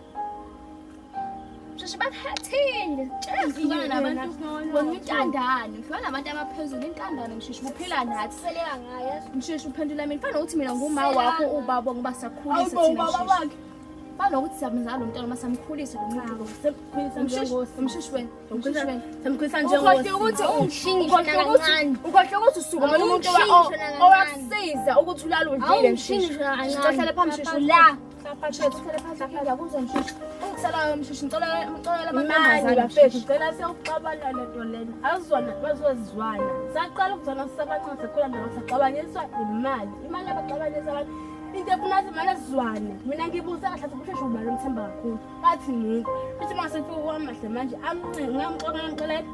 Speaker 4: Mshishi bakuhethile. Tshela ngihlukana nabantu. Wena uyintandane, ngihlukana nabantu abaphezulu intandane Mshishi uphila nathi.
Speaker 6: Seleka ngaye.
Speaker 4: Mshishi uphendula mina fana nokuthi mina nguma wakho ubaba ngoba siyakhulisa
Speaker 8: Awubo
Speaker 4: thina
Speaker 8: ubaba
Speaker 4: Mshishi.
Speaker 8: wakhe.
Speaker 4: Fana nokuthi siyamzala lo mntwana uma samkhulisa lo muntu lo.
Speaker 2: Semkhulisa
Speaker 4: Mshishi,
Speaker 2: njengosi.
Speaker 4: Mshishi wena, Mshishi wena.
Speaker 2: Semkhulisa
Speaker 4: Ukhohlwe
Speaker 2: njengosi.
Speaker 4: ukuthi
Speaker 6: Awungishingi
Speaker 4: ukhohlwe
Speaker 6: ngisho
Speaker 4: ukuthi
Speaker 6: nakancane.
Speaker 4: ukhohlwe ukuthi usuka mina umuntu
Speaker 6: Awungishingi ngisho nakancane.
Speaker 4: owakusiza ukuthi ulale udlile
Speaker 6: Awungishingi
Speaker 4: Mshishi.
Speaker 6: ngisho nakancane.
Speaker 4: Ngicela uhlale phambi Mshishi.
Speaker 6: La.
Speaker 4: Ngiyakuzwa Mshishi. Ungisalayo Mshishi, ngicela ngicela
Speaker 2: Imali
Speaker 4: amantombazane
Speaker 2: bafethu
Speaker 4: Mshishi.
Speaker 2: cela siyawuxabana lento lena. Azizwana bazozizwana. Saqala ukuzwana sisabancane sakhula ndaba saxabaniswa imali. Imali abaxabanisa abantu. Into efuna simane sizwane. Mina ngibuza kahle ukuthi usheshe ubani umthemba kakhulu. Bathi muntu. Futhi uma sefika kwamahle manje amncenga ngamxoxa ngamxelela.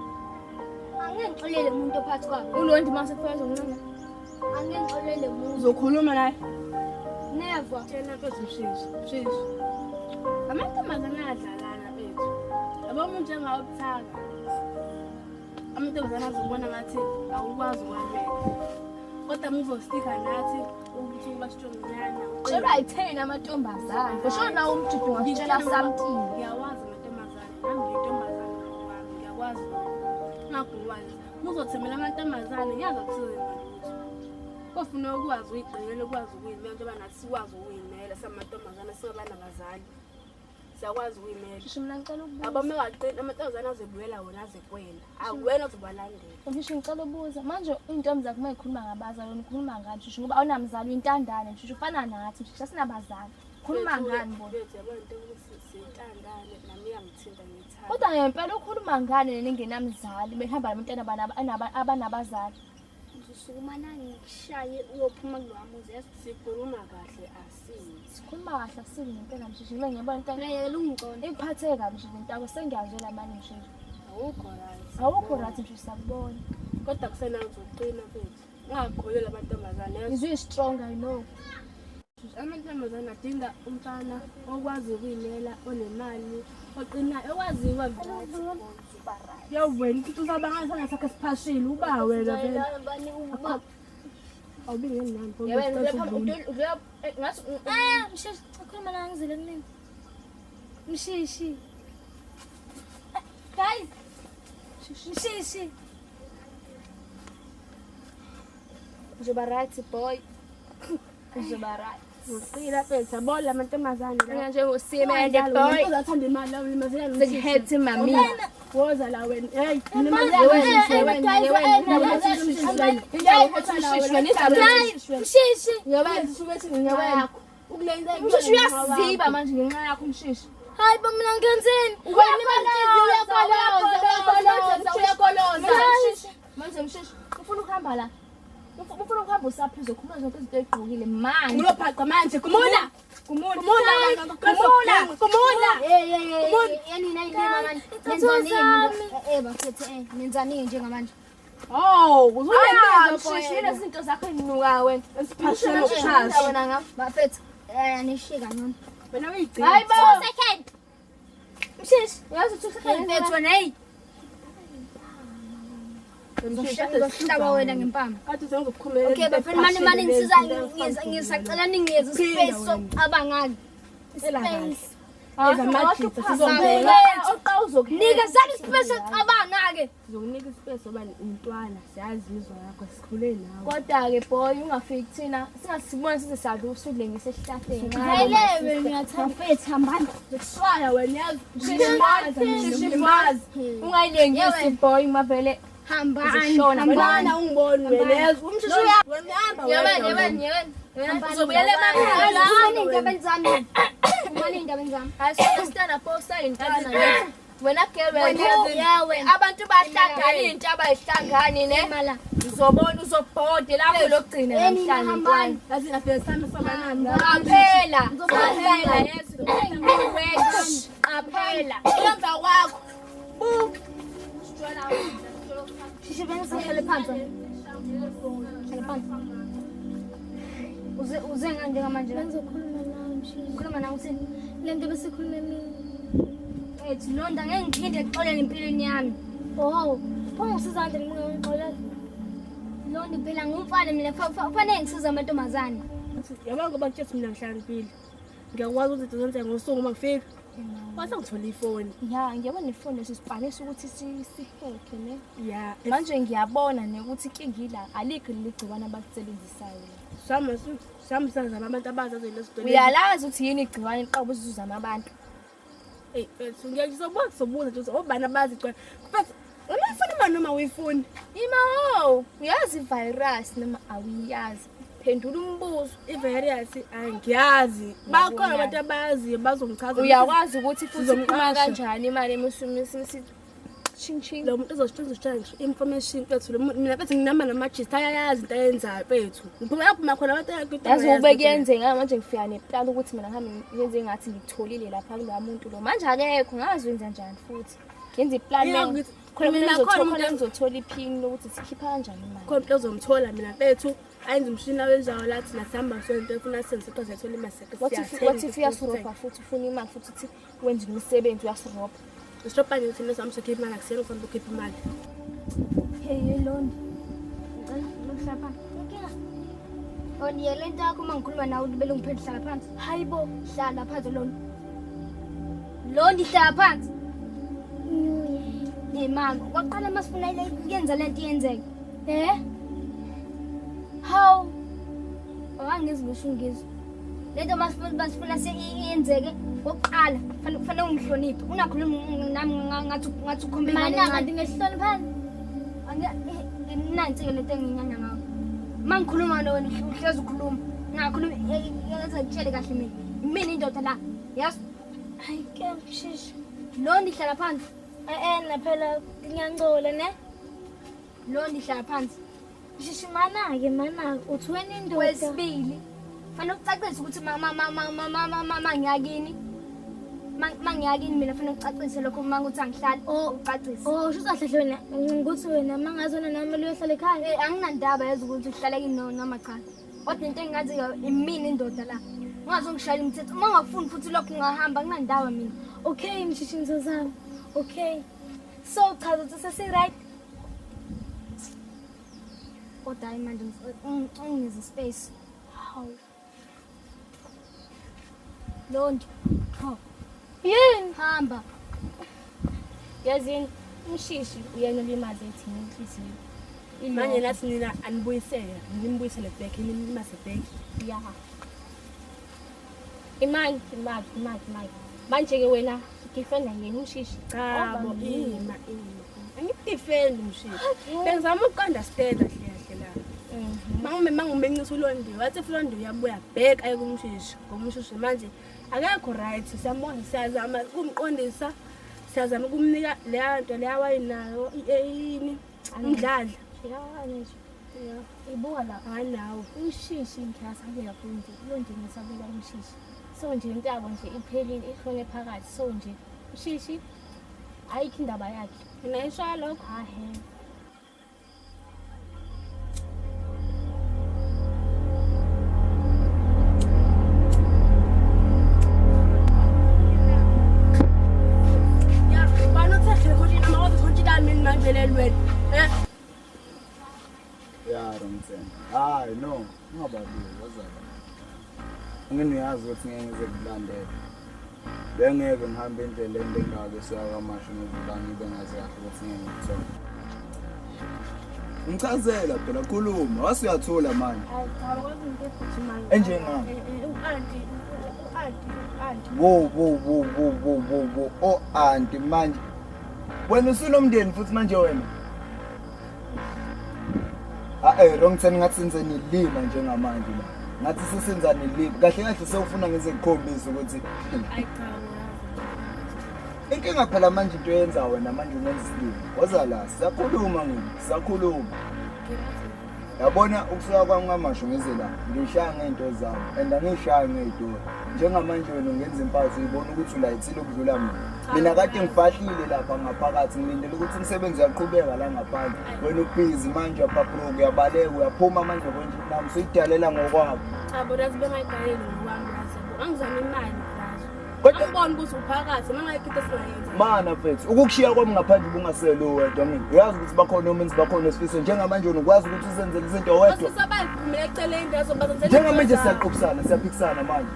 Speaker 6: Angeke ngixolele umuntu ophathi kwabo.
Speaker 4: Ulondi mase kufika ezoncenga.
Speaker 6: Angeke ngixolele umuntu.
Speaker 2: Uzokhuluma naye.
Speaker 6: Never.
Speaker 2: Tshela mfethu Mshishi. Mshishi. Amantombazane ayadlalana bethu. Yabo umuntu njengawe buthaka. Amantombazane azobona ngathi awukwazi ukwamela. Kodwa uma uzostika nathi ukuthi uba strong-nyana.
Speaker 4: Tshelwa ayitheni amantombazane. Ngisho nawe umjidi ungasitshela something.
Speaker 2: Ngiyawazi amantombazane. Nami ngiyintombazane ngokwami. Ngiyakwazi lokho. Ngakukwazi. Uma uzothembela amantombazane ngiyazi akusize ngalutho. Kofuna ukwazi uyigqikela ukwazi ukuyimela njengoba nathi sikwazi ukuyimela samantombazane singabanabazali. Siyakwazi ukuyimela.
Speaker 4: Mshishi mina ngicela ukubuza.
Speaker 2: Abo mekaqini amantombazane azobuyela wona aze kuwena. Akuwena ozobalandela.
Speaker 4: Mshishi ngicela ukubuza. Manje iy'ntombi zakho uma yikhuluma ngabazali wena ukhuluma ngani Mshishi ngoba awunamzali uyintandane Mshishi ufana nathi Mshishi asinabazali. Ukhuluma ngani bona?
Speaker 2: Bethu yabona into ukuthi siyintandane nami iyangithinta ngiyithanda.
Speaker 4: Kodwa ngempela ukhuluma ngani nina ningenamzali behamba nabantwana abanabazali.
Speaker 6: Ngizosukuma nani ngikushaye uyophuma kulowa muzi yezwa.
Speaker 2: Sikhuluma kahle asini.
Speaker 4: Sikhuluma kahle akusizi ngempela Mshishi ngibe ngiyabona into
Speaker 6: Mina yekela ungigcona.
Speaker 4: ikuphathe kabi Mshishi lento yakho sengiyazwela manje Mshishi.
Speaker 2: Awukho right.
Speaker 4: Awukho right Mshishi sakubona.
Speaker 2: Kodwa kusena uzoqina mfethu. Ungakholelwa amantombazane.
Speaker 4: Ngizwe strong I know.
Speaker 2: Amantombazane adinga umfana okwazi ukuyimela, onemali, oqinayo, okwaziwa. Yo wena into usabanga isandla sakhe siphashile uba wena vele. Awubingeni nami.
Speaker 4: Ngathi
Speaker 6: Ah, Mshishi, ukhuluma la ngizele kunini. Mshishi. Guys. Mshishi.
Speaker 4: Uzoba right boy. Uzoba right.
Speaker 2: Ngiqila mfethu yabo la mantombazane la.
Speaker 4: Njengosimende boy.
Speaker 2: Uzathanda imali la ulimazela
Speaker 4: Sekuhethe mami.
Speaker 2: Woza la wena. Hey,
Speaker 6: Mshishi.
Speaker 4: Umshishi uyasiziba manje ngenxa yakho umshishi.
Speaker 6: Hayi bo mina ngenzeni?
Speaker 4: Uyakoloza. Manje mshishi ufuna ukuhamba la. Ufuna ukuhamba usaphizo khuluma zonke izinto oyigqokile manje.
Speaker 2: Ngilophaqa manje. Kumula. Kumula. Kumula. Kumula.
Speaker 3: Hey hey hey, yani nayilima manje. Nenzani? Eh bafethu eh nenzani njengamanje?
Speaker 2: Oh, uzoyenza
Speaker 4: Mshishi lezi zinto zakho ezinuka wena.
Speaker 2: Esiphashela ukushasha.
Speaker 4: Wena ngapha.
Speaker 3: Bafethu eh anishika noma.
Speaker 2: Wena uyigcina.
Speaker 4: Hayi bo.
Speaker 6: Second. Mshishi.
Speaker 4: Uyazi ukuthi
Speaker 3: Mfethu wena hey. Ngizohlaba wena ngempama.
Speaker 2: Athi sengizokukhumela.
Speaker 3: Okay bafethu manje manje ngisiza ngisacela ningiyeze space sokucabanga. Space. Nikezani ispace sokucabanga ke.
Speaker 2: Sizokunika ispace oba umntwana siyazi imizwa yakho sikhule nawe.
Speaker 4: Kodwa ke boy ungafiki thina singasibona size sadla usudlengise esihlahleni.
Speaker 6: Hayilewe ngiyathanda.
Speaker 3: Bafethu hambani.
Speaker 2: Zokuswaya wena yazi.
Speaker 4: Mshishi ungayilengisi boy mavele
Speaker 3: Hambani.
Speaker 2: Hambani ungiboni wena yazi. Umshishi wena hamba
Speaker 4: Yabani yabani yabani. Uzobuyela emakhaya.
Speaker 3: Phumani ey'ndabeni zami. Phumani ey'ndabeni zami.
Speaker 4: Hayi sona posta intwana. Wena girl wena.
Speaker 3: Ya wena.
Speaker 4: Abantu bahlangana into abayihlangani ne.
Speaker 3: Mala.
Speaker 4: Uzobona uzobhode lapho lokugcina
Speaker 3: Hey, nina
Speaker 4: namhlanje.
Speaker 3: hambani.
Speaker 2: Yazi ngafika sami sobanani.
Speaker 4: Qaphela. Qaphela yesu. Qaphela.
Speaker 2: Emva kwakho.
Speaker 3: Shishe bengise hlale phansi. Hlale phansi. Uze uze ngani njengamanje?
Speaker 6: Bengizokhuluma nawe Mshishi.
Speaker 3: Khuluma nawe uthini?
Speaker 6: Le nto besikhuluma emini.
Speaker 3: Ethi Londa ngeke ngiphinde ngixolele empilweni yami.
Speaker 6: Oh, pho ngisiza kanjani uma ngingixolela?
Speaker 3: Londa phela ngumfana mina kufanele ngisize amantombazane.
Speaker 2: Yabo ngoba ngitshethi mina ngihlakaniphile. Ngiyakwazi ukuthi izinto zenzeke ngosuku uma ngifika. Kwase ngithola ifoni.
Speaker 4: Ya, ngiyabona nefoni leso sibhalisa ukuthi sihekhe ne.
Speaker 2: Ya.
Speaker 4: Manje ngiyabona nekuthi inkinga ila alikho leli gciwane abalisebenzisayo la.
Speaker 2: Sami sami sazama abantu abazazi lezi zinto.
Speaker 4: Uyalazi ukuthi yini igciwane iqobo uzuzama abantu.
Speaker 2: Hey, mfethu ngiyakuzobuza sobuza nje ukuthi obani abazi igciwane. Mfethu, uyifuna imali noma uyifuni?
Speaker 4: Ima ho, uyazi ivirus noma awuyazi? Phendula umbuzo.
Speaker 2: I-virus angiyazi. Bakhona abantu abaziyo bazongichaza.
Speaker 4: Uyakwazi ukuthi futhi iphuma
Speaker 2: Sizomqasha.
Speaker 4: kanjani imali emusumisi ching ching.
Speaker 2: Lo muntu uzositshela nje information mfethu lo muntu mina mfethu nginamba namajista ayayazi into ayenzayo mfethu. Ngiphuma yaphuma khona abantu ayakuthi.
Speaker 4: Yazi ube kuyenzeka manje ngifika neplan ukuthi mina ngihambe ngenze ngathi ngitholile lapha kulowa muntu lo. Manje akekho ngazi wenza njani futhi. Ngenza iplan
Speaker 2: Yeah,
Speaker 4: le.
Speaker 2: ngithi-
Speaker 4: Khona
Speaker 2: mina
Speaker 4: mina
Speaker 2: khona umuntu-
Speaker 4: ngizothola iphini lokuthi sikhipha kanjani imali.
Speaker 2: Khona umuntu ozomthola mina mfethu ayenze umshini awenzayo la thina sihamba sonto efuna senze into zethola imaseke.
Speaker 4: What if uyasirobha futhi ufuna imali futhi uthi wenze umsebenzi uyasirobha.
Speaker 2: Stop nje thina sami sokhipha imali akusiyena ufuna ukukhipha imali.
Speaker 3: Hey Londa. Ngicela ukuhlala phansi. Inkinga. Oni le nto yakho uma ngikhuluma nawe ubele ungiphendule hlala phansi.
Speaker 6: Hayi bo.
Speaker 3: Hlala phansi Londa. Londa hlala phansi. Yemanga, kwaqala masifuna ile kuyenza lento iyenzeke.
Speaker 6: Eh?
Speaker 3: Hawu. Awangizwa ngisho ungizwa. Lento masifuna iyenzeke kokuqala kufanele ungihloniphe. Ungakhulumi nami ngathi ngathi ukhombe ingane
Speaker 6: Mana
Speaker 3: encane.
Speaker 6: kanti ngesihloniphani?
Speaker 3: Nansi-ke lento enginyanya ngayo. Uma ngikhuluma nawe uhlezi ukhuluma. Ngingakhulumi yenza ngitshele kahle mina. Mina indoda la. Yazi?
Speaker 6: Hayi ke Mshishi.
Speaker 3: Londa ihlala phansi.
Speaker 6: Eh na phela ngiyangcola ne?
Speaker 3: Londa ihlala phansi.
Speaker 6: Mshishi mana-ke mana uthi wena indoda.
Speaker 3: Kwesibili, fanele ucacise ukuthi ma ngiyakini. Ma ngiyakini mina fanele ucacise lokho uma ukuthi angihlali. Ucacise.
Speaker 6: Oh, shuthi kahle wena ngicabanga ukuthi wena mangazona nami uyohlala ekhaya.
Speaker 3: Eh anginandaba yazi ukuthi uhlala kini noma cha.
Speaker 6: Kodwa into engingathi imina indoda la. Ungazongishayela umthetho. Uma ungafuni futhi lokho ungahamba kunandawo mina. Okay mshishi ngizozama. Okay. So chaza ukuthi sesi-right. Kodwa hayi manje unginikeze space. Hawu. Londi. Ho.
Speaker 3: Yini?
Speaker 6: Hamba.
Speaker 3: Yazini umshishi uyena olimaze thina inhliziyo.
Speaker 2: Manje nathi nina anibuyisele, nimbuyisele back, nimlimaze back.
Speaker 3: Ya. Imali, imali, imali, imali. Manje-ke wena udefenda yena umshishi.
Speaker 2: Cha bo, ima ima. Angikudefendi umshishi. Bengizama uku-understand kahle kahle la. Mangume mangumencisa uLondiwe, wathi if uLondiwe uyabuya back aye kumshishi, ngoba umshishi manje akekho right. Siyambona siyazama ukumqondisa, siyazama ukumnika leya nto leya wayinayo yini umdladla.
Speaker 3: Ya nje. Ya, ibuka la.
Speaker 2: Anganawo.
Speaker 3: Umshishi ngiyasabela kundi, uLondiwe ngiyasabela umshishi. So nje into yabo nje iphelile, ihlone phakathi. So nje umshishi ayikho indaba yakhe.
Speaker 2: Mina isho lokho.
Speaker 3: Ahe.
Speaker 2: Ya, ubani othe khona nama wathi khona mina manje lelweni. Eh?
Speaker 1: Ya Romtsen. Hayi no, ungabaluli wazala. Angeke uyazi ukuthi ngeke ngize kulandele. Bengeke ngihambe indlela ende engaka esuka kwaMashu ngizilana ngibe ngazi kahle ukuthi ngeke ngikuthole. Ngichazela phela khuluma, wase uyathola manje.
Speaker 2: Hayi cha, kwazi into ephuthumayo.
Speaker 1: Enjengani?
Speaker 2: U-anti, u-anti, u-anti.
Speaker 1: Wo wo wo wo wo wo wo o anti manje. Wena usunomndeni futhi manje wena. Ah eh wrong turn ngathi senze nilima njengamanje la. Ngathi sesenza nilima. Kahle kahle sewufuna ngize ngikhombise ukuthi
Speaker 2: Hayi cha, uyazi.
Speaker 1: inkinga phela manje into oyenza wena manje ungenza isilima. Woza la, siyakhuluma ngini, siyakhuluma. Yabona ukusuka kwami kwaMashu ngize la, ngishaya ngey'nto zami and angishayi ngey'tori. Njengamanje wena ungenza impatho uyibona ukuthi ulayithile ukudlula mina. Mina kade ngifahlile lapha ngaphakathi ngilindele ukuthi umsebenzi uyaqhubeka la ngaphandle. Wena ubhizi manje uyabhabruka uyabaleka uyaphuma manje konje nami usuyidalela ngokwakho.
Speaker 2: Cha bo, yazi bengayigayeli ngokwami yazi yabo. Angizama imali yazi.
Speaker 1: Kodwa-
Speaker 2: Angiboni ukuthi uphakathi, mangayikho into esingayenza.
Speaker 1: Mana mfethu, ukukushiya kwami ngaphandle ubungaselo wedwa mina. Uyazi ukuthi bakhona omenzi bakhona osifiso njengamanje wena ukwazi ukuthi uzenzele izinto wedwa.
Speaker 2: Osisa bayiphumela eceleni yazo bazenzela.
Speaker 1: Njengamanje
Speaker 2: izinto zabo.
Speaker 1: siyaqophisana, siyaphikisana manje.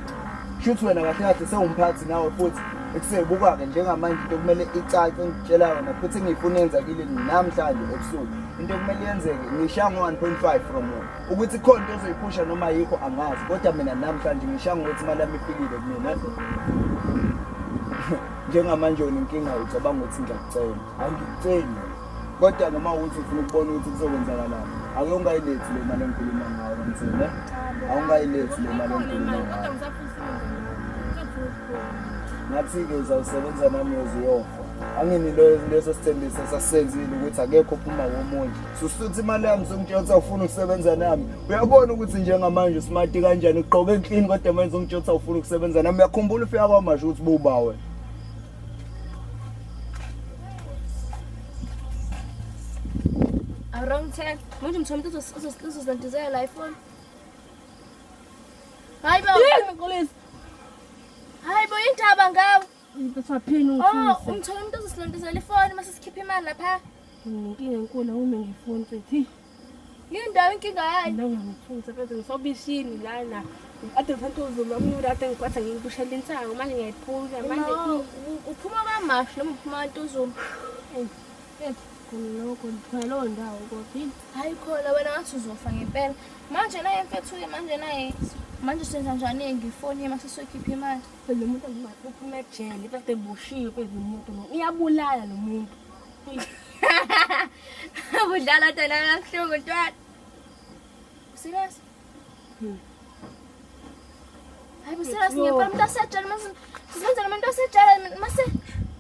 Speaker 1: Shuthi wena kahle kahle sewumphathi nawe futhi ekusebuka-ke njengamanje into okumele icace engikutshela yona futhi engiyifuna yenzakile namhlanje ebusuku. Into okumele yenzeke ngishaya ngo-1.5 from wena. Ukuthi khona into ozoyiphusha noma ayikho angazi kodwa mina namhlanje ngishaya ngokuthi imali yami ifikile kumina. Njengamanje wena inkinga ucabanga ukuthi ngiyakucela. Angikuceli. Kodwa noma ukuthi ufuna ukubona ukuthi kuzokwenzakalani, ake ungayilethi le mali engikhuluma ngayo ngithini? Awungayilethi le mali
Speaker 2: Ikhona
Speaker 1: engikhuluma
Speaker 2: imali kodwa
Speaker 1: ngayo.
Speaker 2: ngisafuna ukusebenza nawe. Ngisafuna ukuphuma.
Speaker 1: Ngathi-ke uzawusebenza nami uyoze uyofa. Angini leso sithembiso sasenzile ukuthi akekho ophuma komunye. Susuthi imali yami songitshela ukuthi awufuni ukusebenza nami. Uyabona ukuthi njengamanje usmart kanjani ugqoke clean kodwa manje ungitshela ukuthi awufuni ukusebenza nami. Uyakhumbula ufika kwaMashu ukuthi buba wena.
Speaker 4: Wrong turn. Manje mthombe uzozilandizela la ifoni. Hayi bo.
Speaker 2: Ngixolisa.
Speaker 4: Hayi bo indaba ngawe.
Speaker 2: Ngiphathwa phini
Speaker 4: Oh,
Speaker 2: ungifise.
Speaker 4: umthole umuntu ozosilandizela ifoni mase sikhipha imali lapha.
Speaker 2: Nginenkinga enkulu awume ngifoni mfethu.
Speaker 4: Yindawo inkinga yayo.
Speaker 2: Mina ngiyangithutha mfethu ngisobishini lana. Ade ngithatha uzuma umuntu ade ngiphatha ngikushela insango manje ngiyayiphuza manje.
Speaker 4: No, uphuma kwaMashu noma uphuma kwaNtuzuma.
Speaker 2: Mfethu khona lokho khona leyo ndawo kodwa yini?
Speaker 4: Hayi khona wena ngathi uzofa ngempela. Manje naye mfethu-ke manje naye manje senza njani ngifoni mase sokhipha imali.
Speaker 2: Lo muntu uphuma ejele kade eboshiwe kwezi muntu lo. Uyabulala lo muntu.
Speaker 4: Budlala dala kabuhlungu ntwana. Serious? Hayi bo serious ngempela umuntu asejele mase sizenzela umuntu asejele mase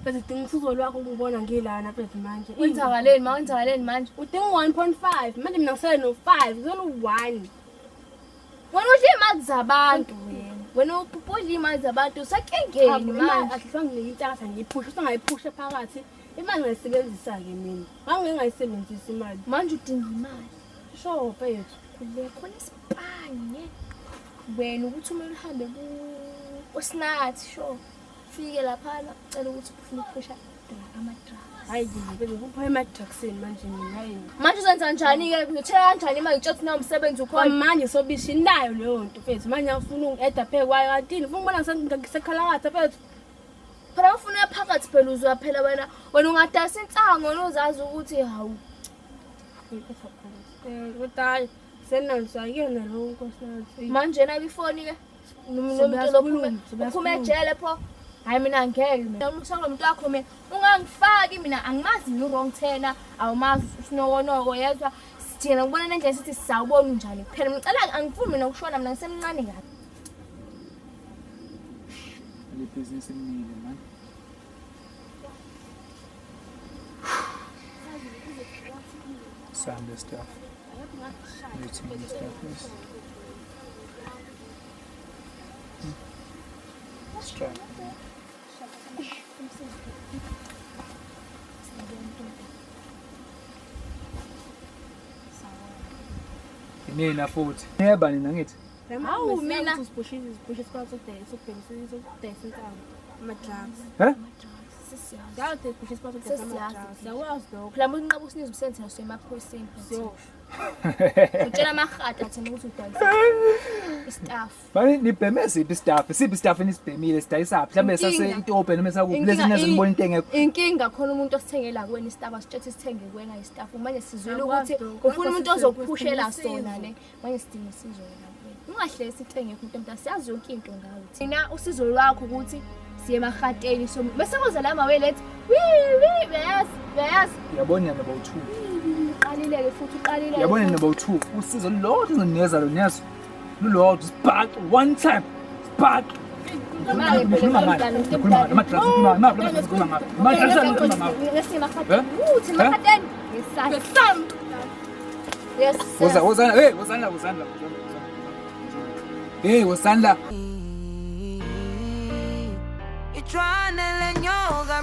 Speaker 2: Mfethu udinga usizo lwakho ukubona ngilana mfethu manje.
Speaker 4: kwenzakaleni ma kwenzakaleni manje.
Speaker 2: Udinga 1.5 manje mina ngisele no-5 kusele u-1.
Speaker 4: Wena udla iy'mali zabantu wena. Wena udla iy'mali zabantu usenkingeni manje.
Speaker 2: Ahlanga ngiyithatha ngiyiphushe usengayiphusha phakathi. Imali ngayisebenzisa-ke mina. Ngangike ngayisebenzisa imali.
Speaker 4: Manje udinga imali.
Speaker 2: Sho mfethu.
Speaker 4: Khululeka khona isipanye. Wena ukuthi uma uhambe ku osinathi sure. Fike laphana ucela ukuthi ufuna ukuphusha ama-drugs.
Speaker 2: Hayi nje ngikupha ema-drugsini manje mina hayi.
Speaker 4: Manje uzenza njani-ke? Ngitshela kanjani imali ngitshela ukuthi nawumsebenzi ukhona?
Speaker 2: Manje sobishi inayo leyo nto mfethu. Manje awufuna ungi-eda phe kwayo kantini. Ufuna ukubona ngisekhalakatha mfethu.
Speaker 4: Phela ufuna uya phakathi phela uzwa phela wena wena ungadayisa insango wena uzazi ukuthi hawu.
Speaker 2: Kodwa hayi senazo akuyona lowo nkosinathi.
Speaker 4: Manje na ifoni ke nomuntu lo uphume ejele pho. Hayi mina ngeke mina. Umsangano umuntu wakho mina ungangifaki mina angimazi mina wrong thena awumazi usinokonoko yezwa sithina ngibona nendlela sithi sisawubona unjani kuphela ngicela angifuni mina ukushona mina ngisemncane kabi.
Speaker 7: Le bhizinisi imile man. Sambe stuff. Meeting stuff is. Strike. Nina futhi. Niyeba nina ngithi.
Speaker 2: Hawu mina sibhushisa sibhushisa isikhathi sokudayisa sokubhemisa sokudayisa insangu ama-drugs.
Speaker 7: He?
Speaker 2: Siyakade sibhushisa isikhathi sokudayisa ama-drugs. Siyakwazi lokho.
Speaker 4: Phela uma unqaba usinikeza umsebenzi thina siya emaphoyiseni. Utshela amahata thina ukuthi udayisa istaff.
Speaker 7: Manje nibheme siphi istaff? Siphi istaff enisibhemile sidayisaphi? Mhlawumbe sase itope noma sakuphi lesi nize nibona into engekho.
Speaker 4: Inkinga khona umuntu osithengela kuwena istaff asitshethe sithenge kuwena istaff. Manje sizwile ukuthi ufuna umuntu ozokuphushela sona ne. Manje sidinga usizo wena kuwena. Ungahlesi into engekho umuntu omdala siyazi yonke into ngawe. Thina usizo lwakho ukuthi siye emahateni so bese kuza la mawelethi. Wii wii beyazi beyazi.
Speaker 7: Uyabona nina bawu-2.
Speaker 4: Uqalile ke futhi uqalile.
Speaker 7: Uyabona nina bawu-2. Usizo lolodwa engizonikeza lona yazi. Lulodwa sibhaxu one time. Sibhaxu. Ngikhuluma ngani? Ngikhuluma ngani? Ama-drugs ngikhuluma ngani? Ama-drugs ngikhuluma ngani? Ama-drugs ngikhuluma ngani?
Speaker 4: Ngesemahateni. Uthi emahateni. Ngesami. Yes.
Speaker 7: Woza wozani hey wozani la wozani la. Hey wozani la.
Speaker 9: Ijwane lenyoka.